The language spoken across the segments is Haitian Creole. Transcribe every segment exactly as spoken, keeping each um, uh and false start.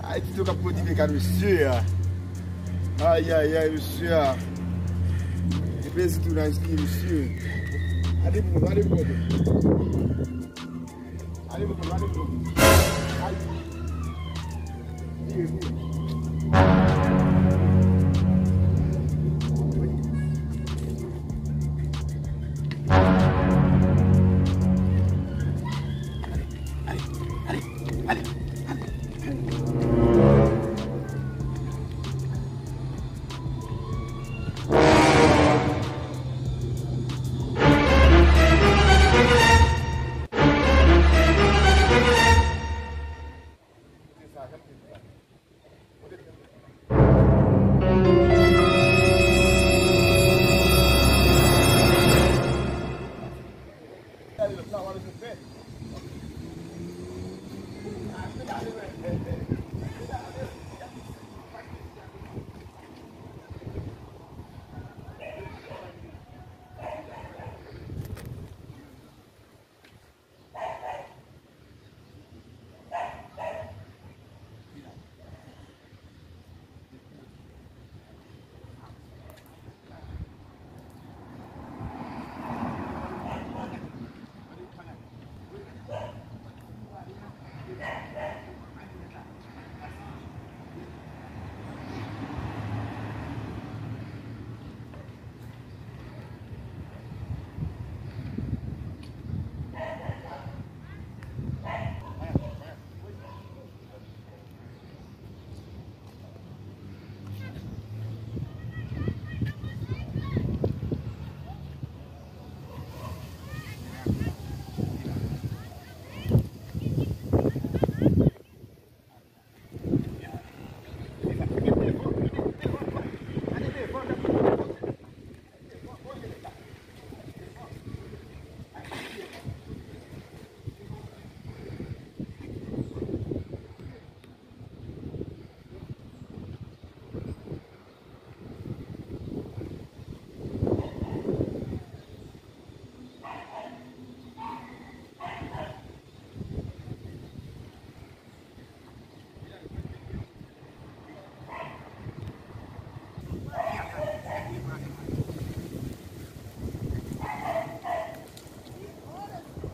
Ay, Tito k ap motive kad mesye a. Ay, ay, ay, mesye a. E plezi tou nan espri mesye. Gade pou mwen, gade pou mwen. Gade pou mwen, gade pou mwen. Ay. Vire, vire. Ale, ale, ale, ale.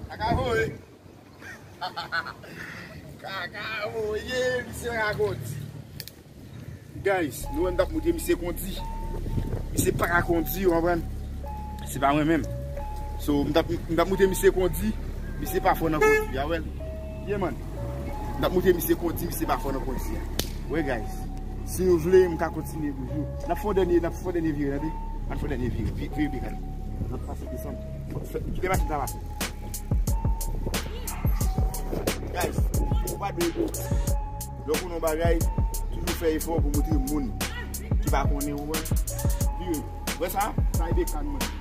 Kaka voye. Kaka voye, misye rakonte. Guys, nou wè m t ap montre misye kondi. Misye pa ka kondi, ou konprann? Se pa mwen menm. So, m t ap, m t ap montre misye kondi. Misye pa fò nan kondi a, wè l. Yeah, man. M t ap montre misye kondi, misye pa fò nan kondi a. Wè, guys. Si nou vle, m ka kontinye toujou. N ap fè yon dènye, n ap fè yon dènye vire, tande. N ap fè yon dènye vire. Vi-, vire byen, gade. N ap pase desann. Fè, fè, kite machin sa pase. Guys, ou pa dwe ego. Lè w konnen yon bagay, toujou fè efò pou montre moun ki pa konnen, ou wè. Vire. Wè sa? Sa e bekàn mwen.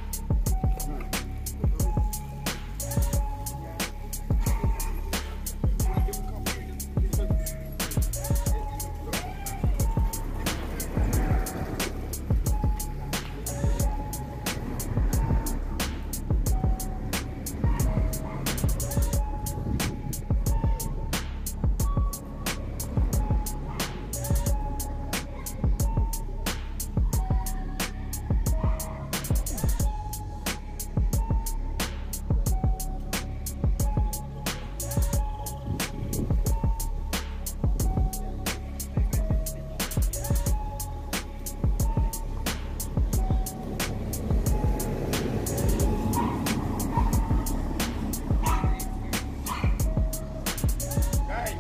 Guys,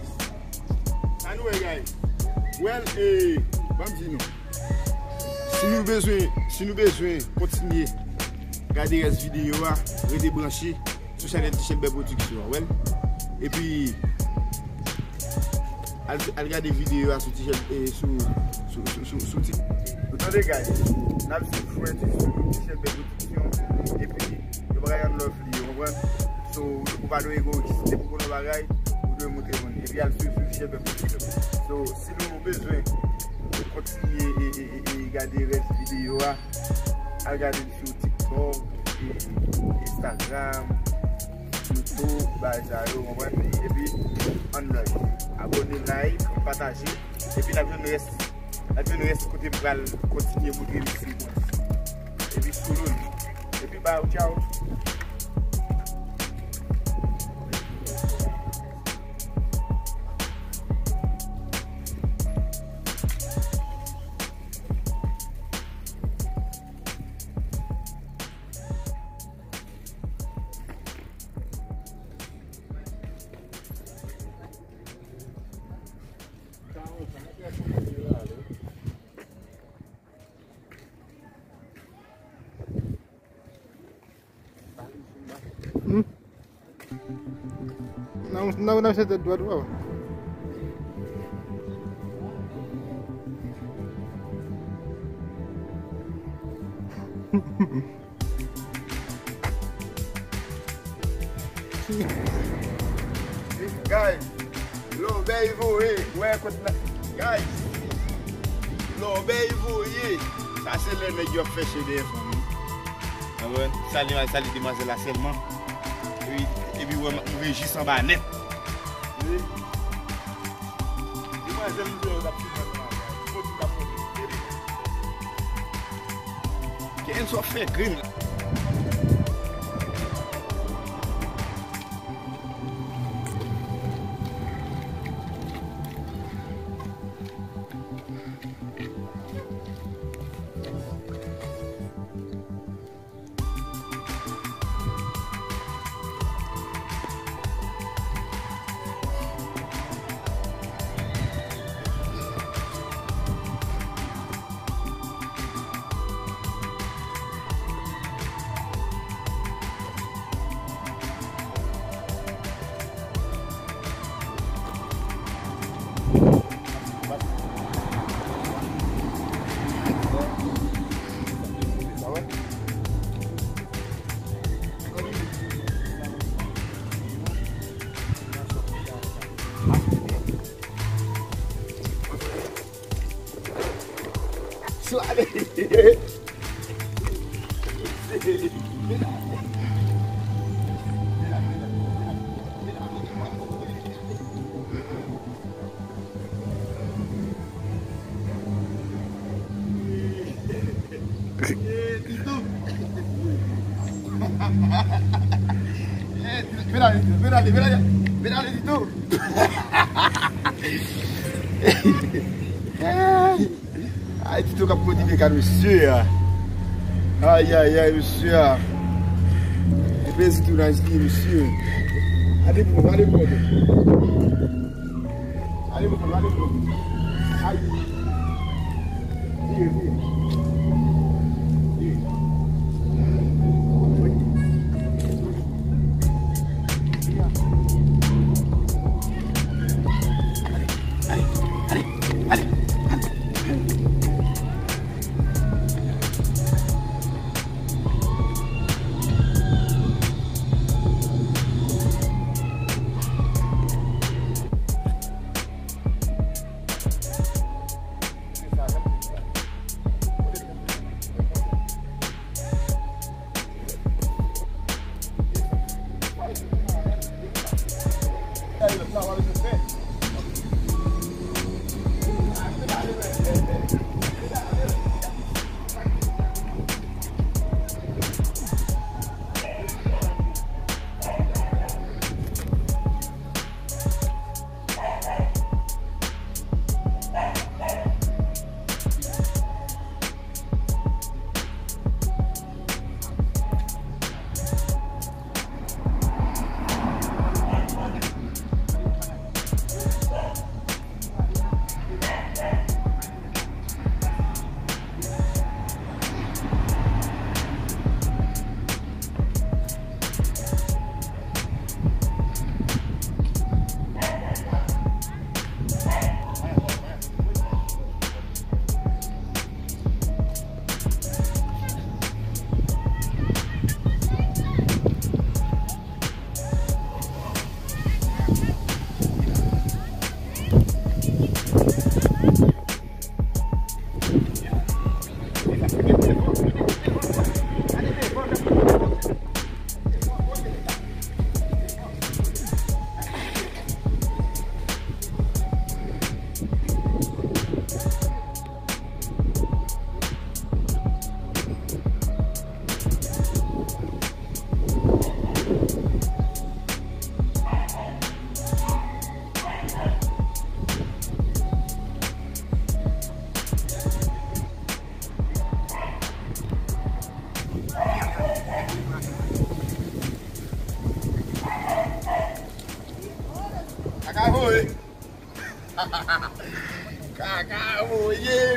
sa nou wè, guys. Well, eh, ban m di nou. Si nou bezwen, si nou bezwen kontinye gade rès videyo a, rete branche sou chanèl T-Shirt Bèl Production an, well. Epi, Al, al gade videyo a sou T-shirt, eh, sou, sou, sou, sou, sou Tik-, ou tande, guys? N ap swiv French sou T-shirt Bèl Pwodiksyon. Epi, yo pa ka yon love li, ou konprann? So, ou pa dwe egoyis. Depi w konnen yon bagay, ou dwe montre moun. Epi al swiv sou T-shirt Bèl Pwodiksyon. So, si nou bezwen kontinye e, e, e, e gade rès videyo a, al gade l sou TikTok, e, Instagram, YouTube, bagay sa yo, konprann? Epi, ann like, abòne, like, pataje. Epi n ap jwenn rès, n ap jwenn rès kote m pral kontinye montre nou sekans. Epi solo li. Epi bye, tchaw. Hmm? Nan, nan, nan, se tèt dwat ou a. Guys, lòbèy voye, wè kot la. Guys, lòbèy voye. Sa se lè nèg yo ap fè che dèyè fanm wi. Konprann? Sali, sali demwazèl la sèlman. Epi, epi wè m, m vle jis anba nèt. Wi. Demwazèl m di w t ap fini anba nèt. Kot ou t ap fini? Kenzo fè grenn la. Vin ale, vin ale, vin ale, vin ale, Tito. Ay, Tito k ap motive kad mesye a. Ay, ay, ay, mesye a. E plezi tounaj li, mesye. Ale pran, ale pran. Ale pran, ale pran. Ay. Vire, vire. Vire. Ale, ale, ale, ale.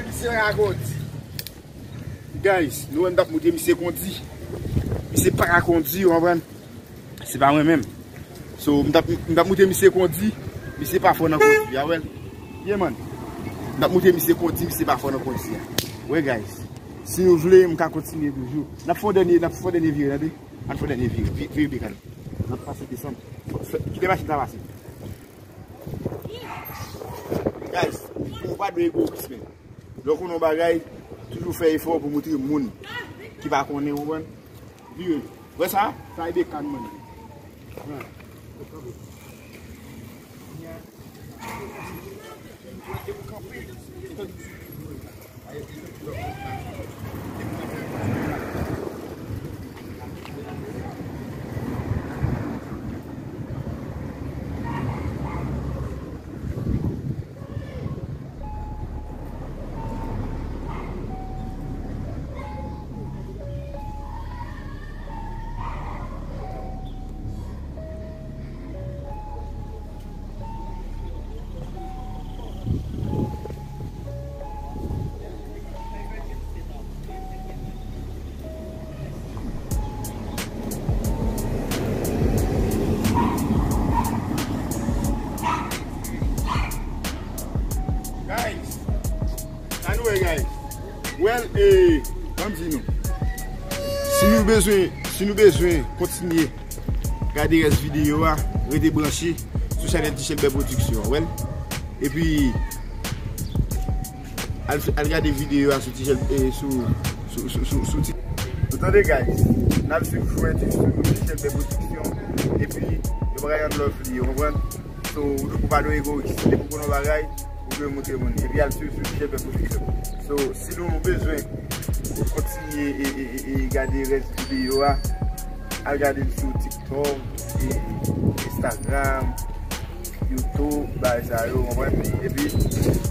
Misye pa ka kondi. Guys, nou wè m t ap montre misye kondi. Misye pa ka kondi, ou konprann? Se pa mwen menm. So, m t ap, m t ap montre misye kondi, misye pa fò nan kondi a, wè l. Yeah, man. M t ap montre misye kondi, misye pa fò nan kondi a. Wè, guys. Si nou vle, m ka kontinye toujou. N ap fè yon dènye, n ap fè yon dènye vire, tande. Ann fè yon dènye vire. Vi-, vire byen kanmenm. N ap pase desann. Fè, fè, kite machin sa pase. Guys, ou pa dwe egoyis, men. Lè w konnen yon bagay, toujou fè efò pou montre moun ki pa konnen, ou konprann? Vire. Wè sa? Sa e bekàn mwen. Guys, sa nou wè, guys. Well, eh, ban m di nou. Si nou bezwen, si nou bezwen kontinye gade rès videyo a, rete branche sou chanèl Ti Chèlbè Production, well. Epi, al, al gade videyo a sou Ti Chèl-, eh, sou, sou, sou, sou, sou Ti-, nou tande, guys? N ap swiv jwèt sou Ti Chèlbè Production. Epi, yo pa ka yon love li, ou konprann? So, ou pa dwe egoyis. Depi w konnen yon bagay, ou dwe montre moun. Epi al swiv sou Ti Chèlbè Production. So, si nou bezwen kontinye e, e, e, e gade rès videyo a, al gade l sou TikTok, e, Instagram, YouTube, bagay sa yo, konprann? Epi,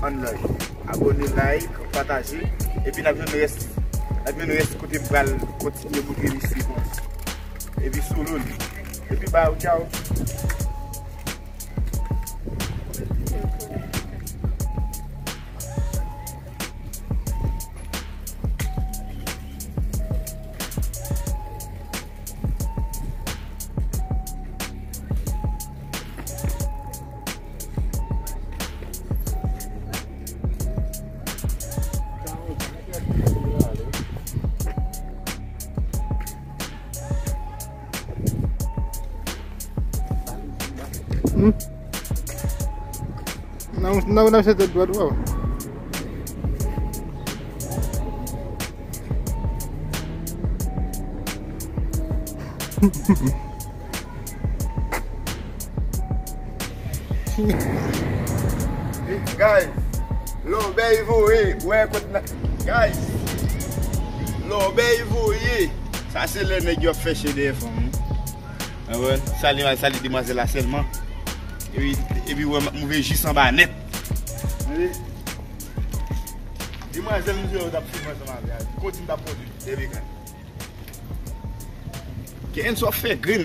ann like, abòne, like, pataje, epi n ap jwenn rès, n ap jwenn rès kote m pral kontinye montre misye konsa. Epi sou loul. Epi bye, tchao. Hmm? Nan, nan, nan, se tèt dwat, waw. Guys, lòbèy voye, wè kot na-, guys, lòbèy voye. Sa se lè nèg yo ap fè chen dèyè fanm, wi. Wè, sali, sali demwazèl la sèlman. Epi, epi wè, m ap mouve jis anba nèt. Tande? Demwazèl, msye, yo t ap filme ansanm avè a. Kontin t ap kondui. Dèyè ekran. Kenzo fè grenn.